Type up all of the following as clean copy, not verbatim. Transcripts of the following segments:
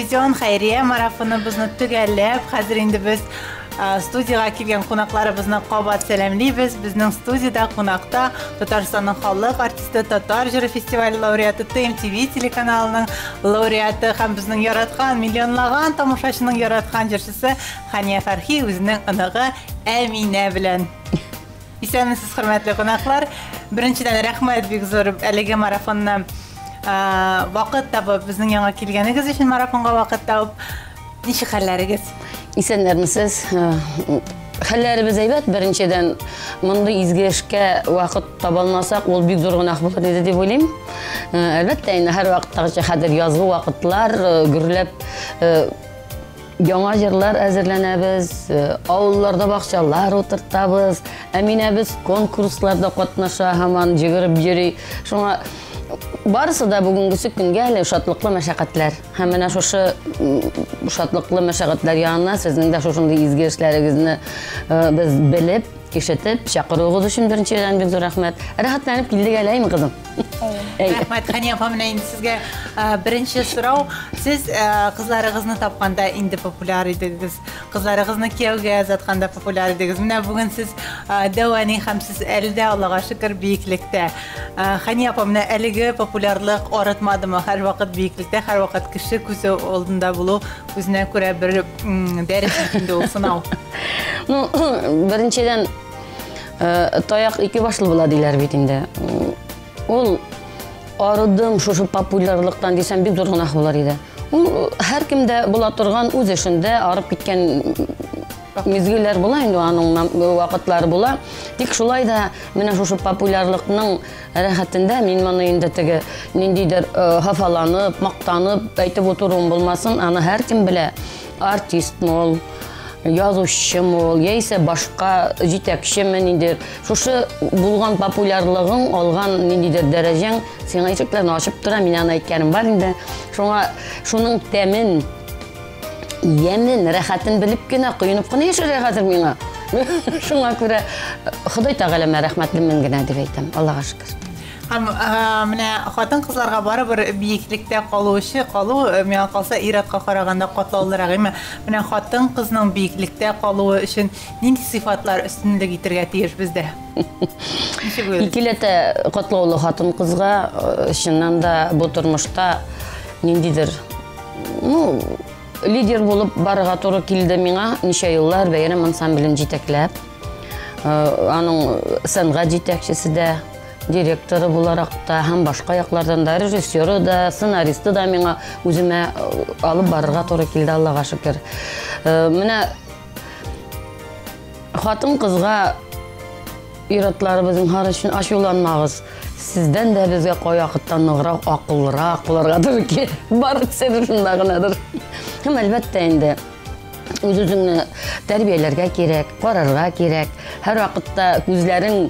Телевизион хәйрия марафоныбызны төгәлләп, хәзер инде без студиягә килгән кунакларыбызны кабат сәламлибез. Безнең студиядә кунакта Татарстанның халык артисты, Татар җыры фестивале лауреаты, ТМТВ телеканалының лауреаты һәм безнең яраткан, миллионлаган тамашачының яраткан җырчысы Хәния Фәрхи үзенең оныгы Әминә белән. Исәнмесез, хөрмәтле кунаклар. Беренчедән, рәхмәт бик зур әлеге марафонны вакыт табып, безнең яңа килгәнегез өчен марафонга вакыт табып. Ничек хәлләрегез? Исәннәрмесез. Хәлләребез әйбәт. Беренчедән, мондый изге эшкә вакыт таба алмасак, ул бик зур гөнаһ булыр иде дип уйлыйм. Әлбәттә, инде һәрвакыттагыча хәзер язгы вакытлар гөрләп яңа җырлар әзерләнәбез, авылларда бакчалар утыртабыз. Әминәбез конкурсларда катнаша, һаман йөгереп йөри. Шуңа барысы да бүгенгесе көнгә әле шатлыклы мәшәкатьләр. Һәм менә шушы шатлыклы мәшәкатьләр янына сезнең дә шушындый изге эшләрегезне без белеп, ишетеп, чакыруыгыз өчен беренчедән бик зур рәхмәт. Рәхәтләнеп килдек әле, әйме, кызым? Рәхмәт, Хәния апа, менә инде сезгә беренче сорау. Сез кызларыгызны тапканда инде популяр идегез. Кызларыгызны кияүгә озатканда популяр идегез. Менә бүген сез дәү әни һәм сез әле дә, Аллага шөкер, биеклектә. Хәния апа, менә әлеге популярлык арытмадымы? Һәрвакыт биеклектә, һәрвакыт кеше күзе алдында булу үзенә күрә бер дәрес бит инде ул, сынау. Ну, беренчедән, таяк ике башлы була диләр бит инде. Ул арыдым шушы популярлыктан дисәм, бик зур гөнаһ булыр иде. Ул һәркемдә була торган үз эшендә арып киткән мизгелләр була инде, аның вакытлары була. Тик шулай да менә шушы популярлыкның рәхәтендә мин моны инде теге ниндидер хафаланып, мактанып әйтеп утыруым булмасын, аны һәркем белә. Артистмы ул, язучымы ул, яисә башка җитәкчеме ниндидер. Шушы булган популярлыгың, алган ниндидер дәрәҗәң сиңа ишекләрне ачып тора, мин аны әйткәнем бар инде. Шуңа шуның тәмен, ямен, рәхәтен белеп кенә, коенып кына яшәргә хәзер миңа. Шуңа күрә Ходай Тәгаләмә рәхмәтлемен генә дип әйтәм, Аллага шөкер. Һәм менә хатын-кызларга барыбер биеклектә калучы, калу, миңа калса, ир-атка караганда катлаулырак. Әмма менә хатын-кызның биеклектә калуы өчен нинди сыйфатлар өстенлек итергә тиеш бездә? Ничек уйлыйсыз? Икеләтә катлаулы хатын-кызга, чыннан да бу тормышта ниндидер, ну, лидер булып барырга туры килде миңа ничә еллар бәйрәм ансамблен җитәкләп. Аның сәнгать җитәкчесе дә, директоры буларак та һәм башка яклардан да, режиссеры да, сценаристы да миңа үземә алып барырга туры килде, Аллага шөкер. Менә хатын-кызга ир-атларыбыз зинһар өчен ачуланмагыз. Сездән дә безгә кайвакытта ныграк, акыллырак булырга туры килә. Бары сер шунда гынадыр. Һәм әлбәттә инде үз-үзеңне тәрбияләргә кирәк, карарга кирәк. Һәрвакытта күзләрең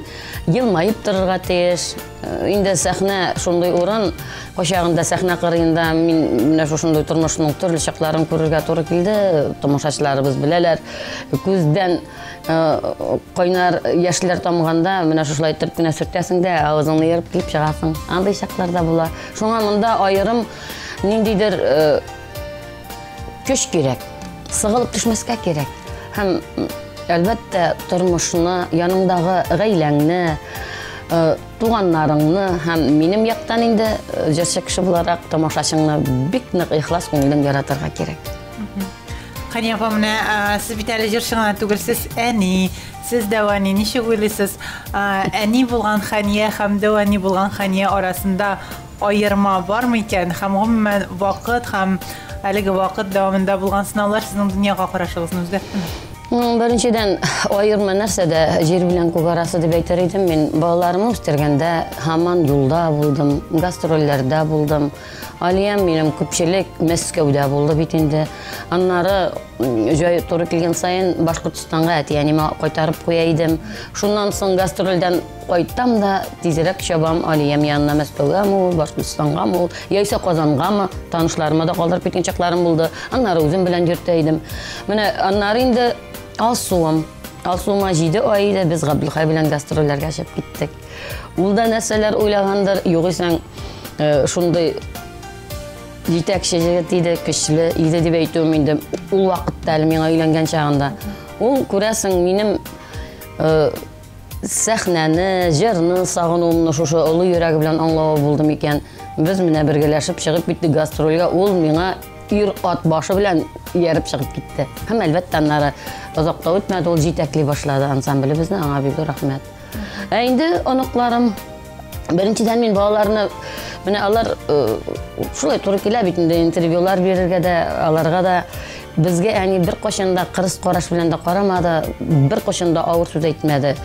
елмаеп торырга тиеш. Инде сәхнә шундый урын, кайчагында сәхнә кырыенда мин менә шушындый тормышның төрле чакларын күрергә туры килде. Тамашачыларыбыз беләләр. Күздән кайнар яшьләр тамганда менә шушылай итеп кенә сөртәсең дә, авызыңны ерып килеп чыгасың. Андый чаклар да була. Шуңа монда аерым ниндидер Көч кирәк, сыгылып төшмәскә кирәк. Һәм, әлбәттә, тормышны, яныңдагы гаиләңне, туганнарыңны һәм минем яктан инде җырчы кеше буларак тамашачыңны бик нык ихлас күңелдән яратырга кирәк. Хәния апа, менә сез бит әле җырчы гына түгел, сез әни, сез дәү әни. Ничек уйлыйсыз, әни булган Хәния һәм дәү әни булган Хәния арасында Аерма бармы икән һәм гомумән вакыт һәм әлеге вакыт дәвамында булган сынаулар сезнең дөньяга карашыгызны үзгәрттеме? Беренчедән, аерма нәрсәдә, җир белән күк арасы дип әйтер идем. Мин балаларымны үстергәндә һаман юлда булдым, гастрольләрдә булдым. Алиям минем күпчелек Мәскәүдә булды бит инде. Аннары җай туры килгән саен Башкортостанга әти-әниемә кайтарып куя идем. Шуннан соң гастрольдән Кайтам да, тизрәк чабам Алиям янына, Мәскәүгәме ул, Башкортстангамы ул, яисә Казангамы, танышларыма да калдырып киткән чакларым булды. Аннары үзем белән йөртә идем. Менә аннары инде Алсуым. Алсуыма 7 ай иде, без Габделхай белән гастрольләргә чыгып киттек. Ул да нәрсәләр уйлагандыр, югыйсәң, шундый Җитәкче җегет иде, көчле иде дип әйтүем инде. Ул вакытта әле миңа өйләнгән чагында. Ул, күрәсең, минем сәхнәне, җырны сагынуымны шушы олы йөрәге белән аңлавы булды микән. Без менә бергәләшеп чыгып киттек гастрольгә. Ул миңа ир-ат башы белән ияреп чыгып китте. Һәм, әлбәттә, аннары озак та үтмәде, ул җитәкли башлады ансамблебезне, аңа бик зур рәхмәт. Ә инде оныкларым, беренчедән мин балаларны, менә алар шулай туры килә бит инде интервьюлар бирергә дә, аларга да. Безгә әни беркайчан да кырыс караш белән дә карамады, беркайчан да авыр сүз әйтмәде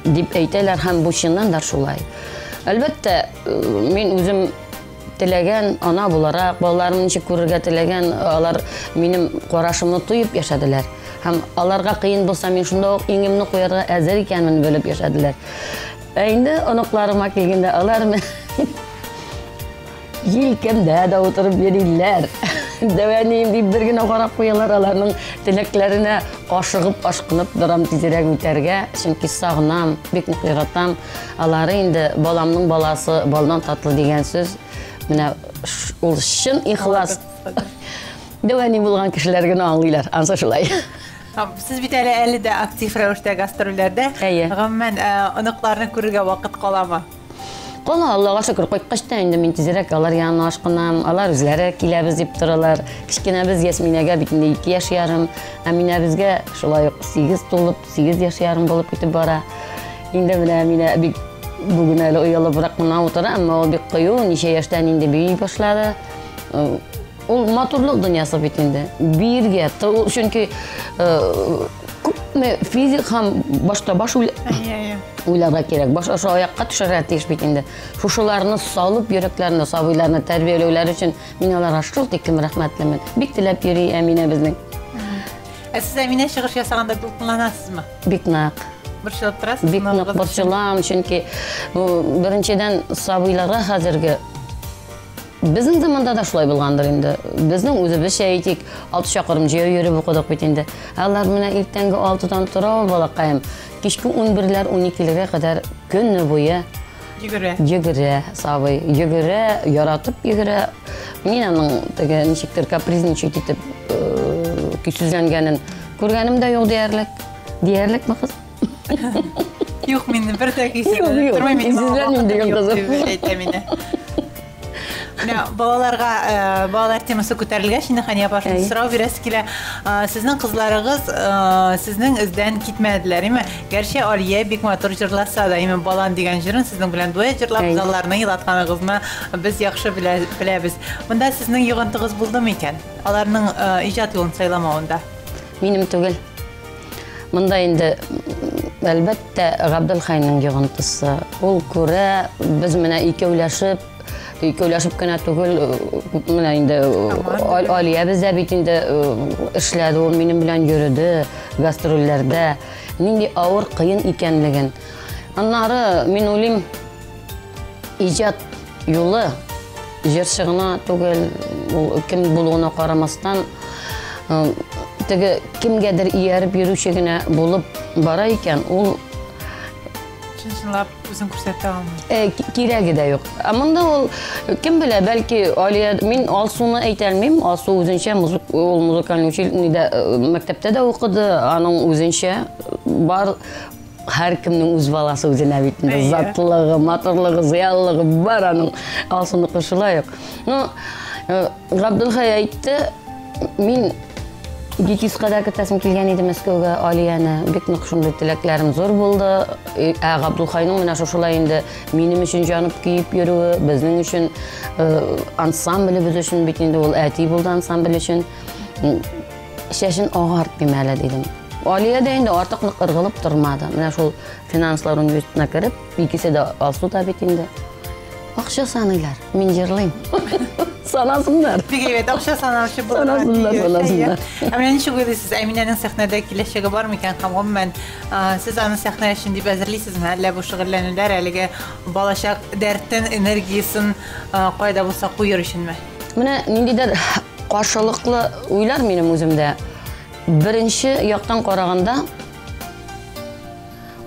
дип әйтәләр, һәм бу чыннан да шулай. Әлбәттә, мин үзем теләгән ана буларак, балаларымны ничек күрергә теләгән, алар минем карашымны тоеп яшәделәр. Һәм аларга кыен булса, мин шунда ук иңемне куярга әзер икәнмен белеп яшәделәр. Ә инде оныкларыма килгәндә, алар җилкәмдә дә утырып йөриләр. Дәвәнием дип бер генә карап куялар, аларның теләкләренә ашыгып, ашкынып торам тизрәк үтәргә, чөнки сагынам, бик нык яратам. Алары инде баламның баласы балдан татлы дигән сүз. Менә ул чын ихлас. Дәвәни булган кешеләр генә аңлыйлар, ансы шулай. Сез бит әле әле дә актив рәвештә гастрольләрдә. Әйе. Гомумән, оныкларны күрергә вакыт каламы? Кала, Аллага шөкер, кайткач та инде мин тизрәк алар янына ашкынам, алар үзләре киләбез дип торалар. Кечкенәбез Ясминәгә бит инде 2 яшь ярым, Әминәбезгә шулай ук 8 тулып, 8 яшь ярым булып китеп бара. Инде менә Әминә бик бүген әле оялыбрак кына утыра, әмма ул бик кыю, ничә яшьтән инде бии башлады. Ул матурлык дөньясы бит инде. Биергә, чөнки күпме физик һәм башта баш уйларга кирәк. Баш аша аякка төшәргә тиеш бит инде. Шушыларны салып йөрәкләрне, сабыйларны тәрбияләүләр өчен мин аларга шул тиклем рәхмәтлемен. Бик теләп йөри Әминә безнең. Ә сез Әминә чыгыш ясаганда дулкынланасызмы? Бик нык. Борчылып торасызмы? Бик нык борчылам, чөнки бу беренчедән сабыйларга хәзерге безнең заманда да шулай булгандыр инде. Безнең үзебезчә әйтик, 6 чакрым җәяү йөреп укыдык бит инде. Алар менә иртәнге 6-дан тора ул балакаем. Кичке 11-ләр, 12-ләргә кадәр көне буе йөгерә. Йөгерә, сабый. Йөгерә, яратып йөгерә. Мин аның теге ничектер капризничать итеп көйсезләнгәнен күргәнем дә юк диярлек. Диярлекме, кыз? Юк, мин бер дә көйсезләнеп тормыйм. Көйсезләнмим дигән кызым. Әйтә мине. Менә балаларга, балалар темасы күтәрелгәч, инде Хәния апа, шундый сорау бирәсе килә. Сезнең кызларыгыз сезнең эздән китмәделәр, әйме? Гәрчә Алия бик матур җырласа да, әйме, Балан дигән җырын сезнең белән дуэт җырлап, залларны елатканыгызны без яхшы беләбез. Монда сезнең йогынтыгыз булдымы икән? Аларның иҗат юлын сайламавында? Минем түгел. Монда инде, әлбәттә, Габделхайның йогынтысы. Ул күрә, без менә икәүләшеп, икәүләшеп кенә түгел, менә инде Алия бездә бит инде эшләде, ул минем белән йөрде гастрольләрдә. Нинди авыр, кыен икәнлеген. Аннары мин уйлыйм, иҗат юлы җырчы гына түгел, ул кем булуына карамастан, теге кемгәдер ияреп йөрүче генә булып бара икән, ул чынлап үзен күрсәтә алмый. Кирәге дә юк. Ә монда ул кем белә, бәлки Алия, мин Алсуны әйтә алмыйм. Алсу үзенчә ул музыкаль училищеда, мәктәптә дә укыды, аның үзенчә бар, һәркемнең үз баласы үзенә бит инде. Затлыгы, матурлыгы, зыялылыгы бар аның. Алсуныкы шулай ук. Ну, Габделхай әйтте, мин ГИТИСка да кертәсем килгән иде Мәскәүгә Алияне. Бик нык шундый теләкләрем зур булды. Ә Габделхайның менә шушылай инде минем өчен җанып киеп йөрүе, безнең өчен, ансамблебез өчен бит инде ул әти булды ансамбль өчен. Чәчен агартмыйм әле дидем. Алия дә инде артык нык ыргылып тормады. Менә шул финанслар университетына кереп, икесе дә Алсу да бит инде. Акча саныйлар, мин җырлыйм. Санасыннар. Бик әйбәт, акча санаучы булырга Санасыннар, тиеш. санасыннар. Ә менә ничек уйлыйсыз, Әминәнең сәхнәдә киләчәге бар микән һәм гомумән, сез аны сәхнә өчен дип әзерлисезме? Әллә бу шөгыльләнүләр әлеге балачак дәртен, энергиясен кайда булса куер өченме? Менә ниндидер каршылыклы уйлар минем үземдә. Беренче яктан караганда,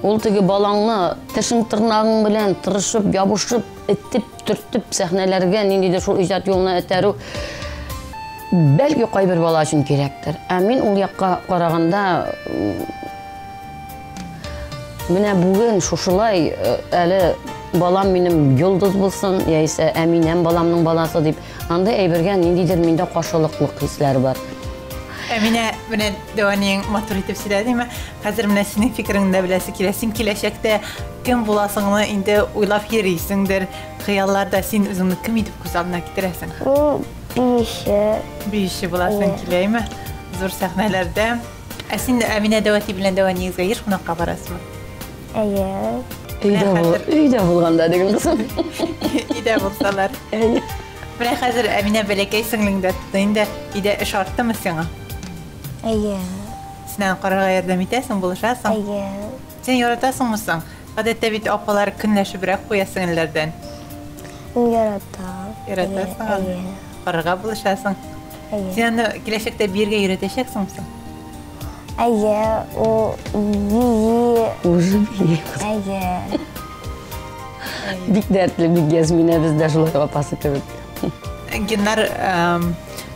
ул теге балаңны тешең тырнагың белән тырышып, ябышып, этеп, төртеп сәхнәләргә ниндидер шул иҗат юлына этәрү Бәлки кайбер бала өчен кирәктер. Ә мин ул якка караганда менә бүген шушылай әле балам минем йолдыз булсын, яисә Әминәм баламның баласы дип, андый әйбергә ниндидер миндә каршылыклык хисләр бар. Әминә, менә дәваниең матур итеп сөйләдеме? Хәзер менә синең фикереңне дә беләсе килә. Син киләчәктә кем буласыңны инде уйлап йөрисеңдер. Хыялларда син үзеңне кем итеп күз алдына китерәсең? Мин биюче. Биюче буласың киләме? Зур сәхнәләрдә. Ә син Әминә дәү әти белән дәү әниегезгә еш кунакка барасызмы? Әйе. Өйдә бул, өйдә булганда диген кызым. Өйдә булсалар. Әйе. Менә хәзер Әминә бәләкәй сеңлең дә тотты инде. Өйдә эш арттымы сиңа? Әйе. Син аны карарга ярдәм итәсең, булышасың? Әйе. Син яратасыңмы соң? Гадәттә бит апалар көнләшебрәк куя сеңелләрдән. Мин яратам. Яратасың аны? Әйе. Карарга булышасың. Әйе. Син аны киләчәктә биергә өйрәтәчәксеңме соң? Әйе, ул бии. Уже бии. Әйе. Бик дәртле, бик Ясминә бездә шулай апасы кебек. Геннар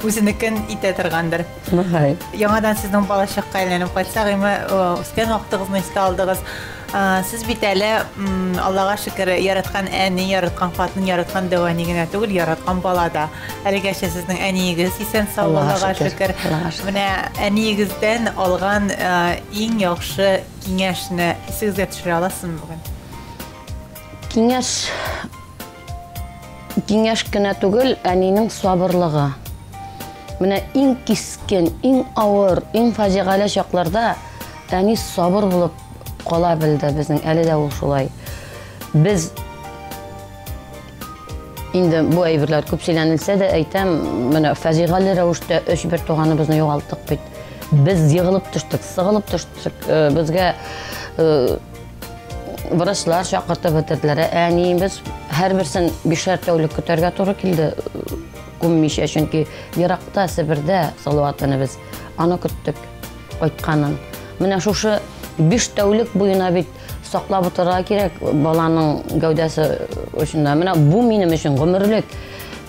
үзенекен итә торгандыр. Мөгаен. Яңадан сезнең балачакка әйләнеп кайтсак, әмма үскән вакытыгызны искә алдыгыз. Сез бит әле, Аллага шөкер, яраткан әни, яраткан хатын, яраткан дәү әни генә түгел, яраткан бала да. Әлегәчә сезнең әниегез исән сау, Аллага шөкер. Менә әниегездән алган иң яхшы киңәшне исегезгә төшерә аласызмы бүген? Киңәш киңәш кенә түгел, әнинең сабырлыгы. Менә иң кискен, иң авыр, иң фаҗигале чакларда әни сабыр булып кала белде безнең. Әле дә ул шулай. Без инде бу әйберләр күп сөйләнелсә дә әйтәм, менә фаҗигале рәвештә өч бер туганыбызны югалттык бит. Без егылып төштек, сыгылып төштек. Безгә врачлар чакыртып бетерделәр. Әниебез һәрберсен бишәр тәүлек көтәргә туры килде күммичә, чөнки еракта Себердә Салават энебез. Аны көттек кайтканын. Менә шушы 5 тәүлек буена бит саклап утырырга кирәк баланың гәүдәсе очында. Менә бу минем өчен гомерлек.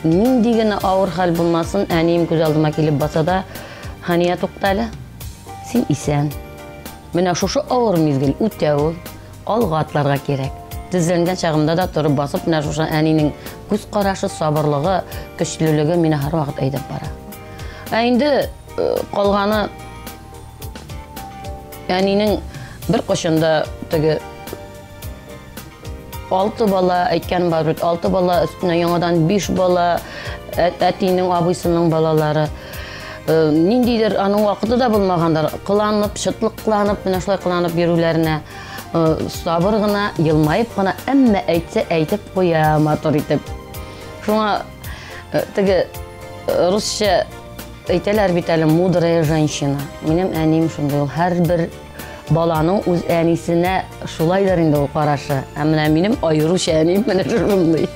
Нинди генә авыр хәл булмасын, әнием күз алдыма килеп баса да, Хания, туктале, син исән. Менә шушы авыр мизгел үтә ул, алга атларга кирәк. Тезләнгән чагымда да торып басып, менә шушы әнинең күз карашы, сабырлыгы, көчлелеге мине һәрвакыт әйдәп бара. Ә инде калганы әнинең бер кочында теге 6 бала, әйткән бар бит, 6 бала өстенә яңадан 5 бала, әтинең, абыйсының балалары. Ниндидер аның вакыты да булмагандыр, кыланып, чытлыкланып, менә шулай кыланып йөрүләренә сабыр гына, елмаеп кына, әмма әйтсә әйтеп куя матур итеп. Шуңа теге русча әйтәләр бит әле, мудрая женщина. Минем әнием шундый ул, һәрбер баланың үз әнисенә шулайдыр инде ул карашы. Ә менә минем аеруча әнием менә шундый.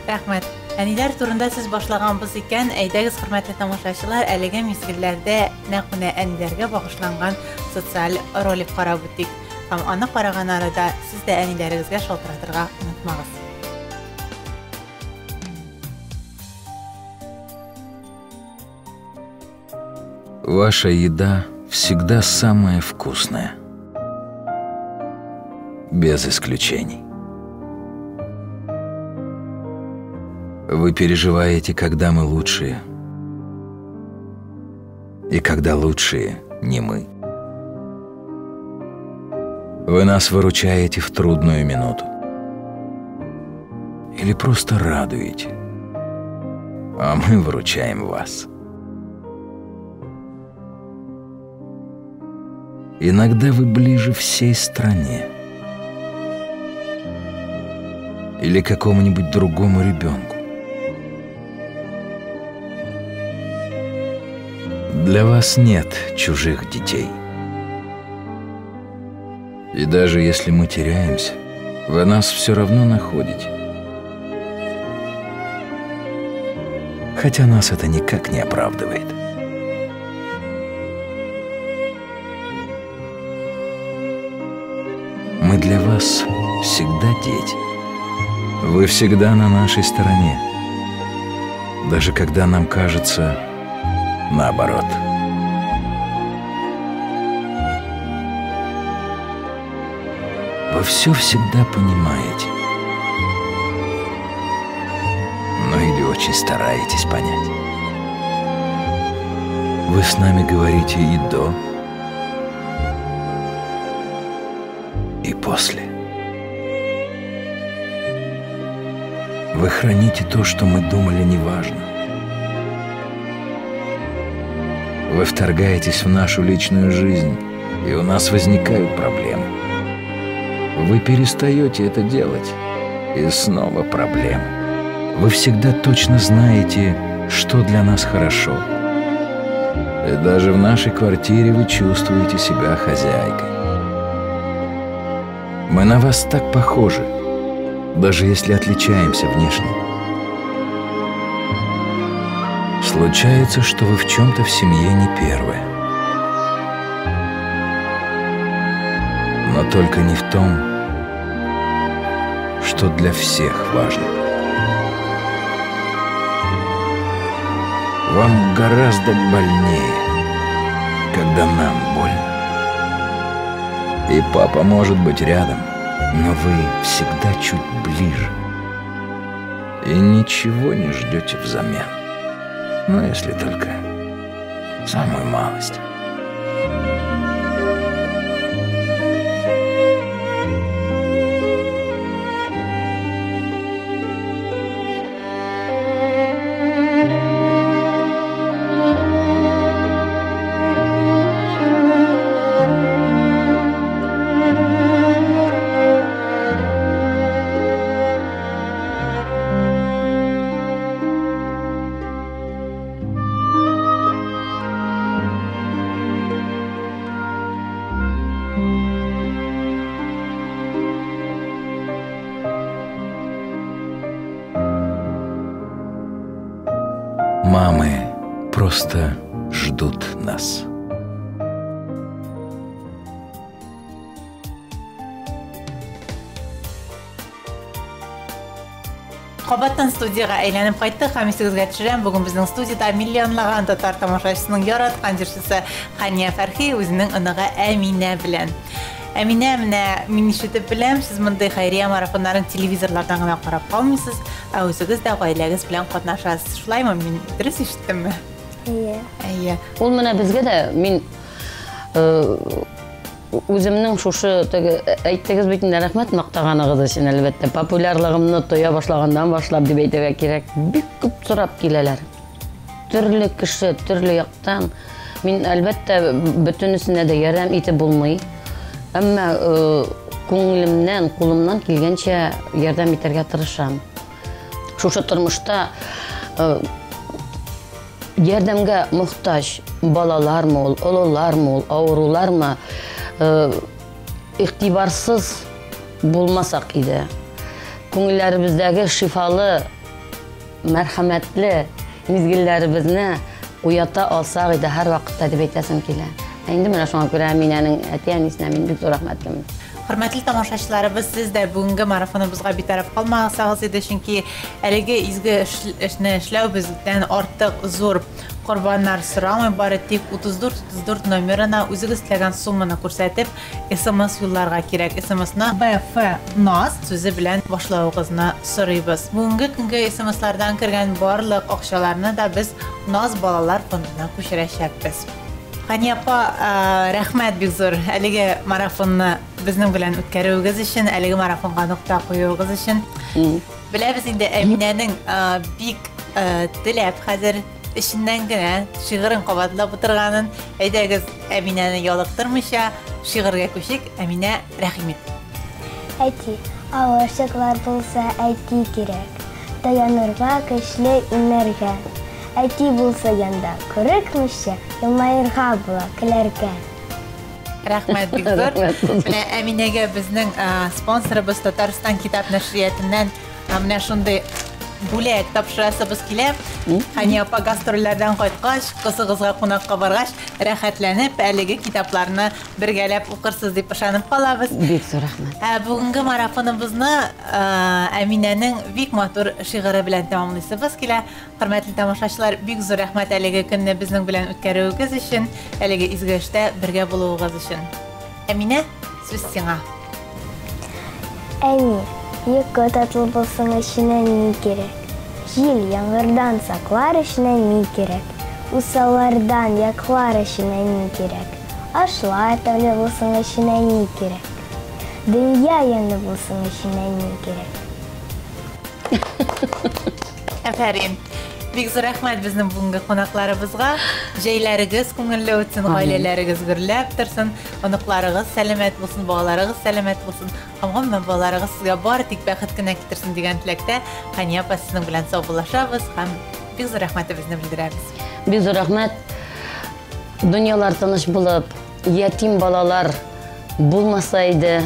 Рәхмәт. Әниләр турында сүз башлаганбыз икән, әйдәгез, хөрмәтле тамашачылар, әлеге мизгелләрдә нәкъ менә әниләргә багышланган социаль ролик карап үтик. Һәм аны караган арада сез дә әниләрегезгә шалтыратырга онытмагыз. Ваша еда всегда самая вкусная. Без исключений. Вы переживаете, когда мы лучшие, и когда лучшие не мы. Вы нас выручаете в трудную минуту. Или просто радуете, а мы выручаем вас. Иногда вы ближе всей стране или какому-нибудь другому ребенку. Для вас нет чужих детей. И даже если мы теряемся, вы нас все равно находите. Хотя нас это никак не оправдывает. Мы для вас всегда дети. Вы всегда на нашей стороне. Даже когда нам кажется наоборот. Вы все всегда понимаете. Ну или очень стараетесь понять. Вы с нами говорите и до, и после. Вы храните то, что мы думали неважно. Вы вторгаетесь в нашу личную жизнь, и у нас возникают проблемы. Вы перестаете это делать, и снова проблемы. Вы всегда точно знаете, что для нас хорошо. И даже в нашей квартире вы чувствуете себя хозяйкой. Мы на вас так похожи, даже если отличаемся внешне. Случается, что вы в чем-то в семье не первые. Но только не в том, что для всех важно. Вам гораздо больнее, когда нам больно. И папа может быть рядом, но вы всегда чуть ближе. И ничего не ждете взамен. Ну, если только самую малость. Мамы просто ждут нас. Кабаттан студиягә әйләнеп кайттык һәм исегезгә төшерәм, бүген безнең студиядә миллионлаган татар тамашачысының яраткан җырчысы Хәния Фәрхи үзенең оныгы Әминә белән. Әминә, менә мин ишетеп беләм, сез мондый хәйрия марафоннарын телевизорлардан гына карап калмыйсыз, ә үзегез дә гаиләгез белән катнашасыз. Шулаймы? Мин дөрес ишеттемме? Әйе. Әйе. Ул менә безгә дә мин үземнең шушы теге әйттегез бит инде, рәхмәт мактаганыгыз өчен, әлбәттә, популярлыгымны тоя башлаганнан башлап дип әйтергә кирәк, бик күп сорап киләләр. Төрле кеше, төрле яктан. Мин, әлбәттә, бөтенесенә дә ярдәм итеп булмый. Әмма күңелемнән, кулымнан килгәнчә ярдәм итәргә тырышам. Шушы тормышта ярдәмгә мохтаҗ балалармы ул, олылармы ул, авырулармы, игътибарсыз булмасак иде. Күңелләребездәге шифалы, мәрхәмәтле мизгелләребезне уята алсак иде һәр вакытта дип әйтәсем килә. Ә инде менә шуңа күрә Әминәнең әти-әнисенә мин бик зур рәхмәтлемен. Хөрмәтле тамашачыларыбыз, сез дә бүгенге марафоныбызга битараф калмасагыз иде, чөнки әлеге изге эшне эшләү бездән артык зур корбаннар сорамый, бары тик 34 34 номерына үзегез теләгән сумманы күрсәтеп, СМС юлларга кирәк. СМСны БФ НАС сүзе белән башлавыгызны сорыйбыз. Бүгенге көнгә СМСлардан кергән барлык акчаларны да без НАС балалар фондына күчерәчәкбез. Хәния апа, рәхмәт бик зур әлеге марафонны безнең белән үткәрүегез өчен, әлеге марафонга нокта куюыгыз өчен. Беләбез инде Әминәнең бик теләп хәзер эченнән генә шигырен кабатлап утырганын. Әйдәгез, Әминәне ялыктырмыйча шигырьгә күчик. Әминә, рәхим ит. Әти, авыр чаклар булса, әти кирәк. Таянырга көчле инәргә. Әти булса янда, күрекмичә, елмаерга була, көләргә. Рәхмәт бик зур. Менә Әминәгә безнең спонсорыбыз Татарстан китап нәшриятыннан менә шундый бүләк тапшырасыбыз килә. Хәния апа гастрольләрдән кайткач, кызыгызга кунакка баргач, рәхәтләнеп әлеге китапларны бергәләп укырсыз дип ышанып калабыз. Бик зур рәхмәт. Ә бүгенге марафоныбызны Әминәнең бик матур шигыре белән тәмамлыйсыбыз килә. Хөрмәтле тамашачылар, бик зур рәхмәт әлеге көнне безнең белән үткәрүегез өчен, әлеге изге эштә бергә булуыгыз өчен. Әминә, сүз сиңа. Әни, йокы татлы булсын өчен әни кирәк. Җил, яңгырдан саклар өчен әни кирәк. Усаллардан яклар өчен әни кирәк. Ашлар тәмле булсын өчен әни кирәк. Дөнья ямьле булсын өчен әни кирәк. Афәрин. Бик зур рәхмәт безнең бүгенге кунакларыбызга. Җәйләрегез күңелле үтсен, гаиләләрегез гөрләп торсын, оныкларыгыз сәламәт булсын, балаларыгыз сәламәт булсын. Һәм гомумән балаларыгыз сезгә бары тик бәхет кенә китерсен дигән теләктә Хәния апа сезнең белән саубуллашабыз һәм бик зур рәхмәтебезне белдерәбез. Бик зур рәхмәт. Дөньялар тыныч булып, ятим балалар булмаса иде,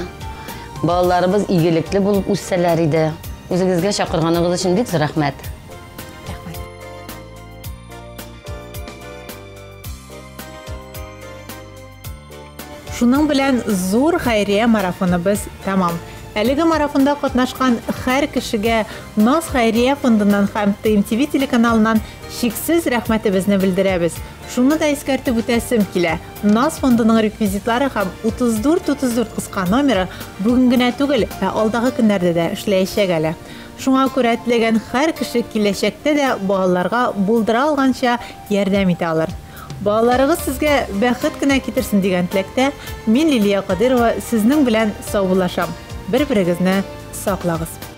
балаларыбыз игелекле булып үссәләр иде. Үзегезгә чакырганыгыз өчен бик зур рәхмәт. Рәхмәт. Шуның белән зур хәйрия марафоныбыз тәмам. Әлеге марафонда катнашкан һәр кешегә Наз хәйрия фондыннан һәм ТМТВ телеканалыннан чиксез рәхмәтебезне белдерәбез. Шуны да искәртеп үтәсем килә. Наз фондының реквизитлары һәм 34 34 кыска номеры бүген генә түгел, ә алдагы көннәрдә дә эшләячәк әле. Шуңа күрә теләгән һәр кеше киләчәктә дә балаларга булдыра алганча ярдәм итә алыр. Балаларыгыз сезгә бәхет кенә китерсен дигән теләктә, мин Лилия Кадыйрова сезнең белән саубуллашам. Бер-берегезне саклагыз.